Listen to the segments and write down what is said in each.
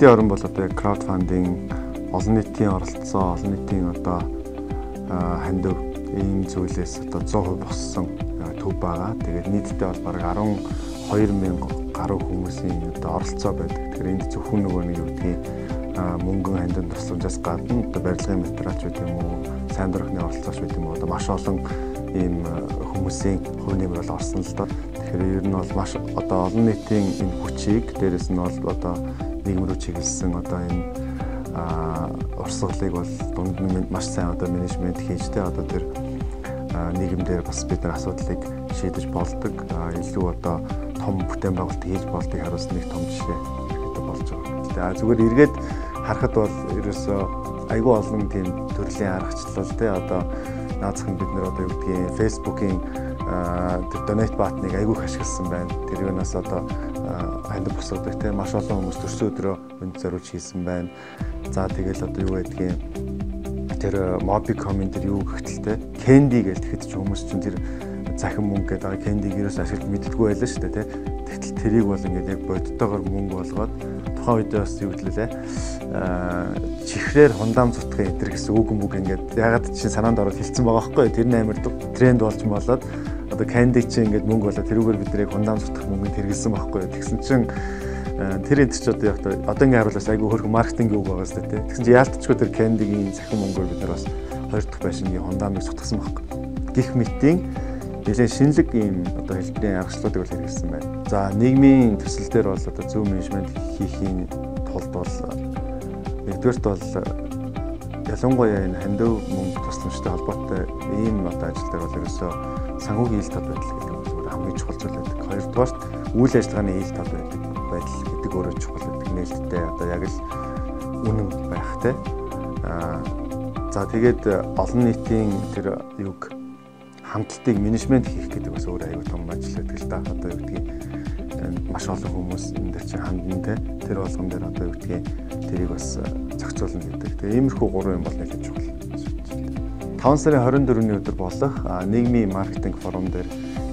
Ид шидийн орон бол одоо яг crowdfunding, олон нийтийн оролцоо, олон нийтийн одоо хандив ийм зүйлээс одоо 100% боссон төв байгаа. Тэгээд нийтдээ бол бараг 12 мянга гаруй хүмүүсийн одоо оролцоо байдаг. Тэгэхээр энд зөвхөн нөгөө нэг юу гэдгийг мөнгөн хандив тусламжаас гадна одоо барилгын материалч байт юм уу, сайн дурын оролцооч байт юм уу, одоо маш олон ийм хүмүүсийн хувь нэмэр бол орсон л доо. Тэгэхээр ер нь бол маш одоо олон нийтийн энэ хүчийг, дээрэс нь бол одоо нийгэм рүү чиглэсэн одоо энэ урсгалыг бол дунд нь маш сайн одоо менежмент хийж тэ одоо тэр нийгэмдэр бас бид нар асуудлыг шийдэж болдог, илүү одоо том бүтээн байгуулалт хийж болдгийг харуулсан нэг том жишээ гэдэг болж байгаа. Тэгээ зүгээр эргээд харахад бол ерөөсөө айгүй олон тийм төрлийн аргачлал тэ одоо наазах нь бид нар одоо юу гэдгийг Facebook-ийн тэр donate button-ыг айгүй их ашигласан байна. Тэр юунаас одоо хандив босгодог те маш олон хүмүүс төрсөн өдрөө хүнд зориулж хийсэн байна. За тэгэл одоо юу гэдгийг тэр Mobicom-ын тэр юу гэхтэл те Candy гэж тэгэхэд чи хүмүүс чинь тэр захин мөнгө гэдэг байгаа Candy-г ерөөс ашиглаж мэддэггүй байлаа шүү дээ те. Тэгтэл тэрийг бол ингээд яг бодтойгоор мөнгө болгоод тухайн үед бас юу гэлээ чихрээр хундаам зутгын энэ гэсэн үг мөг ингээд ягаад чинь санаанд ороод хэлсэн байгаа байхгүй. Тэр нь амар тренд болж болоод одоо Candy чинь ингээд мөнгө болоод тэрүүгээр бид нарыг хундаам зутгах мөнгөнд хэрэгэлсэн байхгүй. Тэгсэн чинь тэр энэ ч одоо яг одоо ингээд харуулаас айгүй хөрхөн маркетингийн үг байгаа зү тэ. Тэгсэн чинь яалтчгүй тэр Candy-гийн захин мөнгөөр бид нар бас хоёр дахь байшингийн хундаамыг зутгасан байхгүй. Гэх мэтийн нэлээд шинэлэг ийм одоо хэлбэрийн аргачлалуудыг бол хэрэглэсэн байна. За нийгмийн төсөл дээр бол одоо зөв менежмент хийхийн тулд бол нэгдүгээрт бол ялангуяа энэ хандив мөнгө тусламжтай холбоотой ийм одоо ажил дээр бол ерөөсөө санхүүгийн ил тод байдал гэдэг нь хамгийн чухал зүйл байдаг. Хоёрдугаарт үйл ажиллагааны ил тод байдаг байдал гэдэг өөрөө чухал байдаг. Нээлттэй одоо яг л үнэн байх те. За тэгээд олон нийтийн тэр юг хамтлалтыг менежмент хийх гэдэг бас өөр аюул том ажил байдаг л да. Одоо юу гэдгийг маш олон хүмүүс энэ дээр чинь хандна те. Тэр болгон дээр одоо юу гэдгийг тэрийг бас зохицуулна гэдэг. Тэгээ иймэрхүү гурван юм бол нэлээд чухал. 5 сарын 24-ний өдөр болох нийгмийн маркетинг форум дээр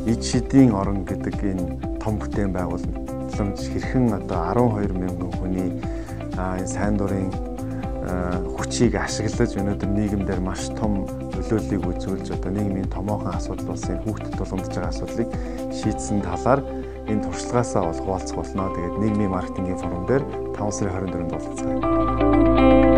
Ид шидийн орон гэдэг энэ том бүтээн байгууламж хэрхэн одоо 12 мянган хүний энэ сайн дурын хүчийг ашиглаж өнөөдөр нийгэмдэр маш том нөлөөллийг үзүүлж одоо нийгмийн томоохон асуудал болсон энэ хүүхдэд тулгамдж байгаа асуудлыг шийдсэн талаар энэ туршлагаасаа бол хуваалцах болно. Тэгээд нийгмийн маркетингийн форум дээр 5 сарын 24-нд уулзцгаая.